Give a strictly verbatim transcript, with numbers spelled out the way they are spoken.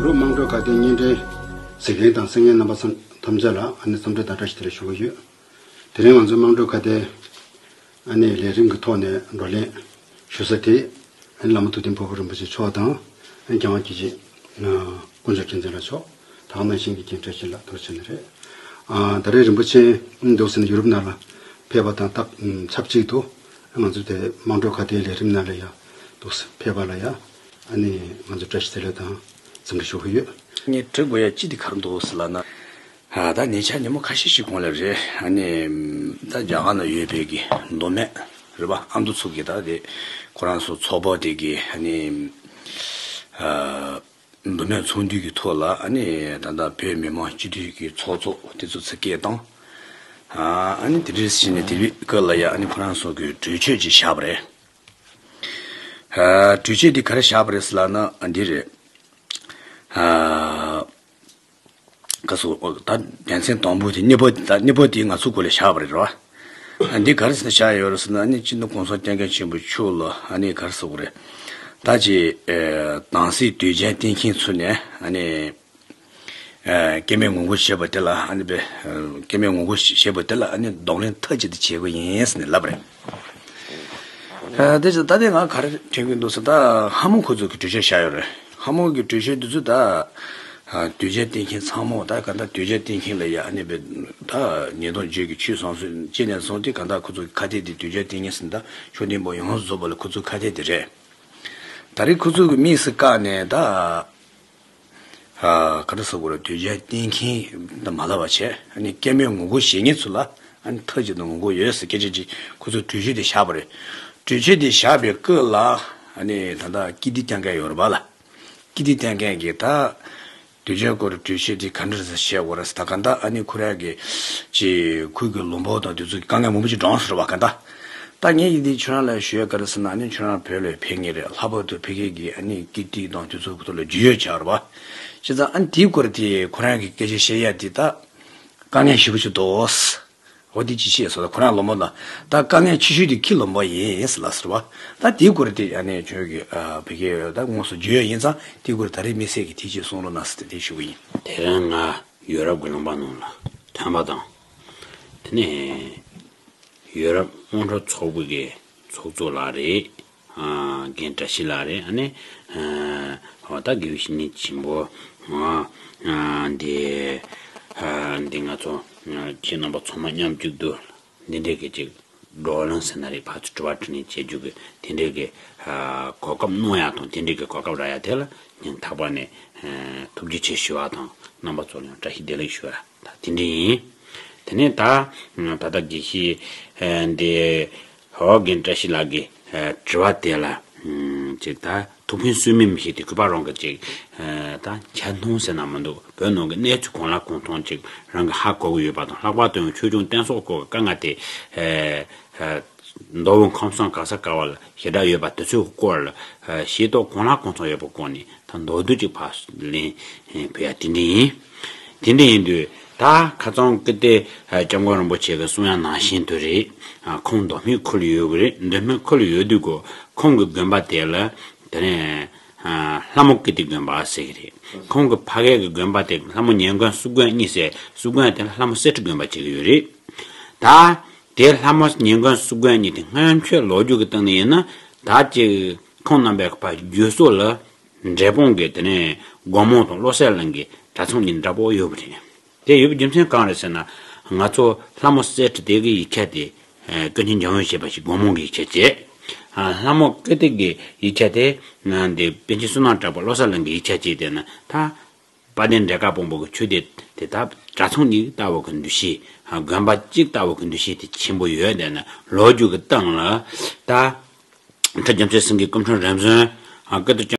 རུ་དམངས་ཁྲོད་ཁ་བརྡའི་བརྙན་འཕྲིན་གཟིགས་མཁན་དང་གསན་མཁན་རྣམ་པ་ཚང་ཐམས་ཅད་ལ་ཨ་ནི་འཚམས་འདྲི་དང་བཀྲ་ཤིས་བདེ་ལེགས་ཞུ་གི་ཡོད། དེ་རིང་ང་ཚོའི་དམངས་ཁྲོད་ཁ་བརྡའི་ཨ་ནི་ལས་རིམ་གྱི་ཐོག་ནས་བགྲོ་གླེང་ཞུ་ས་དེ་ཨ་ནི་བླ་མ་ཐུབ་བསྟན་ཕུར་བུ་རིན་པོ་ཆེ་མཆོག་དང་ཨ་ནི་རྒྱལ་དབང་སྐྱིད་ཆེན་དཀོན་མཆོག་མཁྱེན་བརྩེ་ལགས་མཆོག་ད་ག་ནང་བཞིན་གྱི་རྒན་བཀྲ་ཤིས་ལགས་དེ་འདྲ་བྱས་ནས་རེད། ཨ་ད་རེས་རིན་པོ་ཆེ་འདུག་ཟེར་ན་ཡུ་རོབ་ནང་ལ་ཕེབས་པ་དང་ཏག་ཆབས་ཅིག་ཏུ་ང་ཚོ་དེ་དམངས་ཁྲོད་ཁ་བརྡའི་ལས་རིམ་ནང་ལ་ཡ་འདུག་ཕེབས་པ་ལ་ཡ་ཨ་ནི་ང་ཚོ་བཀྲ་ཤིས་བདེ་ལེགས་དང་འཚམས་འདྲི་ཞུ་གི་ཡོད། ངས་དྲི་དགོས་ཡ་ཅི་དེ་ག་རེ་འདུག་ཟེར་ལབ་ན། ཨ་ད་ཉེ་ཆར་ཉིན་མོ་ཁ་ཤས་ཤིག་གོང་ལ་རེད། ཨ་ནི་ད་རྒྱ་གར་ན་ཡོད་པའི་གི་མདོ་སྨད་རེད་པ། ཨ་མདོ་ཚོ་གི་ད་དེ་ཁོ་རང་ཚོ་ཚོགས་པ་དེ་གི་ཨ་ནི་ཨ་མདོ་སྨད་ཚོགས་འདུ་གི་ཐོག་ལ་ཨ་ནི་ད་ལྟ་བོད་མི་མང་སྤྱི་འཐུས་ཀྱི་ཚོགས་གཙོ་དེ་ཚོ་ཚུར་སྐད་བཏང་། ཨ་ཨ་ནི་དེ་འདྲ་བྱས་ནས་དེ་བའི་སྐབས་ལ་ཡ་ཨ་ནི་ཁོ་རང་ཚོ་གི་གྲོས་ཆོད་ཅིག་བཞག་པ་རེད། ཨ་གྲོས་ཆོད་དེ་ག་རེ་བཞག་པ་རེད་ཟེར་ལབ་ན་ཨ་འདི་རེད། ཨ་ག་སོ་ད་དོན་ཚན་དང་པོ་དེ་གཉིས་པ་ད་གཉིས་པ་དེ་ང་ཚོ་སྐོར་ལ་བཞག་པ་རེད་རོ། ཨ་འདི་ག་རེ་ཟེར་ན་བཞག་ཡོད་རེད་ཟེར་ན་ཨ་ནི་སྤྱི་ནོར་༸གོང་ས་༸སྐྱབས་མགོན་ཆེན་པོ་མཆོག་ལ་ཨ་ནི་ག་རེ་ཟེར་དགོས་རེད། ད་ཅི་ཨེ་དྭངས་གསལ་དུས་ཆེན་བསྟན་འཁྱེར་ཚུགས་ནས་ཨ་ནི་ཨེ་སྐྱེ་དམན་ངོ་རྒོལ་བྱས་པ་དེ་ལ་ཨ་ནི་པེ་ཨེ་སྐྱེ་དམན་ངོ་རྒོལ་བྱས་པ་དེ་ལ་ཨ་ནི་གདོང་ལེན་མཐའ་གཅིག་ཏུ་བྱེད་དགོས་ཡིན་ཟེར་ནས་ལབ་པ་རེད། ཨ་དེ་ཚོ་ད་ལྟའི་ང་ག་རེ་དྲན་གྱི་འདུག་ཟེར་ད་ལྷ་མོ་ཁོ་ཚོ་གི་གྲོས་ཆོད་བཞག་ཡོད་རེད། ལྷ་མོ་གི་གྲོས་ཆོད་འདི་ཚོ་ད་ཨ་དུས་ཆེན་བསྟན་འཁྱེར་ཚང་མ་ད་ག་ད་དུས་ཆེན་བསྟན་འཁྱེར་ལ་ཡ་ཨ་ནི་པེ་ད་ཉིས་སྟོང་བརྒྱད་ཀྱི་ཆོས་བཟང་སྲོལ་ཅི་ནས་བཟུང་སྟེ་ག་ད་ཁོ་ཚོ་གི་ཁ་གཏད་དེ་དུས་ཆེན་བསྟན་འཁྱེར་ཟེར་ད་ཆོས་ལྡན་པ་ཡོངས་སུ་རྫོགས་པ་ལ་ཁོ་ཚོ་ཁ་གཏད་དེ་རེད། ད་རེས་ཁོ་ཚོ་གི་དམིགས་སུ་བཀར་ནས་ད། ཨ་ག་རེ་ཟེར་དགོས་རེད། དུས་ཆེན་བསྟན་འཁྱེར་དང་མ་ལབ་པ་བྱས་ཨ་ནི་སྐྱེ་དམན་ངོ་རྒོལ་བྱེད་མཁན་ཚོ་ལ་ཨ་ནི་མཐའ་གཅིག་ཏུ་ངོ་རྒོལ་ཡོད་ཟེར་སྐད་ཆ་ཅིག་ཁོ་ཚོས་གྲོས་ཆོད་དེ་བཞག་པ་རེད། གྲོས་ཆོད་དེ་བཞག་པའི་སྐབས་ལ་ཨ་ནི་ད་ལྟ་ཀིརྟི་བསྟེན་མཁན་ཡོད་རེད་པ་ལ། ཀིརྟི་བསྟེན་མཁན་གྱིས་ད་དུས་ཆེན་སྐོར་གྲོས་ཆོད་དེ་ག་འདྲ་ཟེར་བཤད་དགོས་རེད་ཟེར་ད་ག་ད་ཨ་ནི་ཁོ་རང་གི་ཅིག་ཁུལ་གྱི་ལུང་པ་དང་དེ་ཚོ་གི་དཀའ་ངལ་མང་པོ་ཅིག་འགྲོ་འོང་ཟེར་བ་ག་ད། ད་ངས་ཡིན་དེ་ཁྱོད་རང་ལ་ཞུ་ཡ་ག་རེ་ཟེར་ན་ཨ་ནི་ཁྱོད་རང་བོད་ལ་ཕེབས་ངེས་རེད། ལྷག་པར་དུ་ཕ་གི་གི་ཨ་ནི་ཀིརྟི་དང་དེ་ཚོ་ཐོག་ལ་རྒྱུས་ཡོད་ཆགས་རེད་བ། བྱས་ཙང་ཨ་ནི་དེའི་སྐོར་དེ་ཁོ་རང་གི་སྐད་ཆ་བཤད་ཡ་དེ་ད་དཀའ་ངལ་ཞེ་པོ་ཞིག་འདུག་འོ་དེ་ཅི་བཤད་སོང་ད་ཁོ་རང་ལོ་མོ་ལ་ད་དཀའ་ངལ་ཆེ་ཤོས་དེ་ཁྱི་ལོ་མོ་ཡིན་ཟེར་ལ་ཟེར་བ། ད་དེའི་སྐོར་དེ་ཨ་ནི་ཁྱོད་ཀྱི་ཨ་ཕ་གི་ད་དངོས་སུ་རྒྱུས་ཡོད་ཡིན་ཙང་དེའི་སྐོར་ད་རེས་དམིགས་བསལ་གྱི་དེ་ཅིག་གསུང་རོགས་གནང་ཟེར་ཏེ་དེ་ཞུ་གི་ཡིན། དེ་རིང་ང་ཡོ་རོབ་ཀྱི་ལུང་པ་ནང་ལ་ཐོན་པ་དང་། དེ་ནས་ཡོ་རོབ་སྔོན་འགྲོ་ཚོགས་པ་གི་ཚོགས་གཙོ་ལགས་རེད། ཨ་རྒན་བཀྲ་ཤིས་ལགས་རེད། ཨ་ནི་ཨ་ད་དགེ་བའི་བཤེས་གཉེན་ཆེན་པོ་ཨ་འདི་ཨ་འདི་ང་ཚོ་ཨ་ཁྱེད་རྣམ་པ་ཚང་མ་མཉམ་གཅིག་ཏུ་འདི་འདྲའི་གི་ཅིག་བགྲོ་གླེང་ཟེར་ན་རེད། ཕར་ཚུར་དྲི་བ་དྲིས་ལན་བྱེད་རྒྱུ་གི་དེ་འདྲའི་གི་ཨ་གོ་སྐབས་གནང་ཡག་དང་དེ་འདྲའི་གི་གོ་སྐབས་རག་ཡག་དེ་ལ་སྙིང་ཐག་པ་ནས་ཨ་ཐུགས་རྗེ་ཆེ་ཞུ་བ་དང་རྣམ་པ་ཚོ་ལ་ཡང་བཀྲ་ཤིས་བདེ་ལེགས་ཞུ་བ་ད་དེ་འདྲ་ཡིན། དེ་ནས་ད་ད་ལྟ་དགེ་བཤེས་ཨ་འདི་ཧོ་རྒན་བཀྲ་ཤིས་ལགས་ཀྱི་ཨ་དྲི་བ་དེ་ལ་ཨ་ཅིག་ད་ཐུགས་ཕན་གསོས་མིན་མི་ཤེས་ཏེ་གུས་པ་རང་གི་ཅིག་ཨ་ད་འཆལ་གཏམ་ཟེར་ན་མི་འདུག་བོད་ནང་གི་གནས་ཚུལ་གང་ལ་གང་འཚམ་ཅིག་རང་གི་ཧ་གོ་གི་ཡོད་པ་དང་། ལྷག་པར་དུ་ཡང་ཆོས་སྐྱོང་བསྟེན་སོགས་སྐོར་གྱི་དཀའ་ངལ་དེ་ཨ་ཨ་མདོ་དབུས་ཁམས་གསུམ་ག་ས་ག་བ་ལ་ཞེ་དྲག་ཡོད་པ་དེ་ཚོའི་སྐོར་ལ་ཨ་ཤེས་རྟོགས་གང་ལ་གང་འཚམ་ཡོད་པ་སྐོར་ནས་ད་མདོར་བསྡུས་ཅིག་ཕར་ལན་ཕུལ་ཡ་དེ་འདྲ་ཡིན། དེ་འདྲ་ཡིན་དུས་ད་ཁ་སང་ཀིརྟི་ཨ་སྐྱབས་མགོན་རིན་པོ་ཆེ་གིས་གསུང་ཡ་ནང་བཞིན་དུ་རེད། ཨ་ཁོང་མདོ་སྨད་ཁུལ་ལ་ཡོད་གི་རེད། མདོ་སྨད་ཁུལ་ལ་ཡོད་དུས་ཁོ་ཁོང་གི་དགོན་པ་དེ་ལ་དེ་ནས་ཨ་ལྷ་མོ་ཀིརྟི་དགོན་པ་ཟེར་གི་རེད། ཁོང་གི་ཕ་གི་གི་དགོན་པ་དེ་ལྷ་མོ་ཉེ་དགོན་སུ་དགོན་གཉིས་ཟེར། སུ་དགོན་དེ་ལ་ལྷ་མོ་གསེར་ཁྲི་དགོན་པ་བྱེད་ཀྱི་ཡོད་རེད། ད་དེ་ལྷ་མོ་ཉེ་དགོན་སུ་དགོན་གཉིས་དེ་སྔོན་ཆད་ལོ་རྒྱུས་ཀྱི་སྟེང་ནས་ཡིན་ན་ད་ཅིག་ཁོང་རྣམ་པའི་ཕ་རྒྱུད་སོགས་ལ་འབྲས་སྤུངས་ཀྱི་དེ་ནས་སྒོ་མང་དང་བློ་གསལ་གླིང་གི་གྲྭ་ཚང་གཉིས་འདྲ་པོ་ཡོད་པ་རེད། དེ་ཡོད་པའི་རྒྱུ་མཚན་གང་རེད་ཟེར་ན། ང་ཚོ་ལྷ་མོ་གསེར་ཁྲི་དེ་གི་ཡིག་ཆ་དེ་ཀུན་མཁྱེན་འཇམ་དབྱངས་བཞད་པ་ཞིག་སྒོ་མང་གི་ཡིག་ཆ་བྱས། ལྷ་མོ་ཀིརྟི་གི་ཡིག་ཆ་དེ་འདི་པཎ་ཆེན་བསོད་ནམས་གྲགས་པ་བློ་གསལ་གླིང་གི་ཡིག་ཆ་བྱས། དེ་ན་ད་དཔལ་ལྡན་འབྲས་དཀར་དཔོན་པོ་གི་ཆོས་སྡེ་དེ་ད་གྲྭ་ཚང་གཉིས་ལྟ་བུ་གི་འདུ་ཤེས། དགོན་པ་གཅིག་ལྟ་བུ་གི་འདུ་ཤེས་དེ་ཆེན་པོ་ཡོད། དེ་ན་ལོ་རྒྱུས་ཀྱི་སྟེང་ལ་ད་ཁྲི་རྒྱལ་མཚན་སེང་གེ་སྐུ་ཕྲེང་རིམ་བྱོན་ཀིརྟི་སྐྱོང་།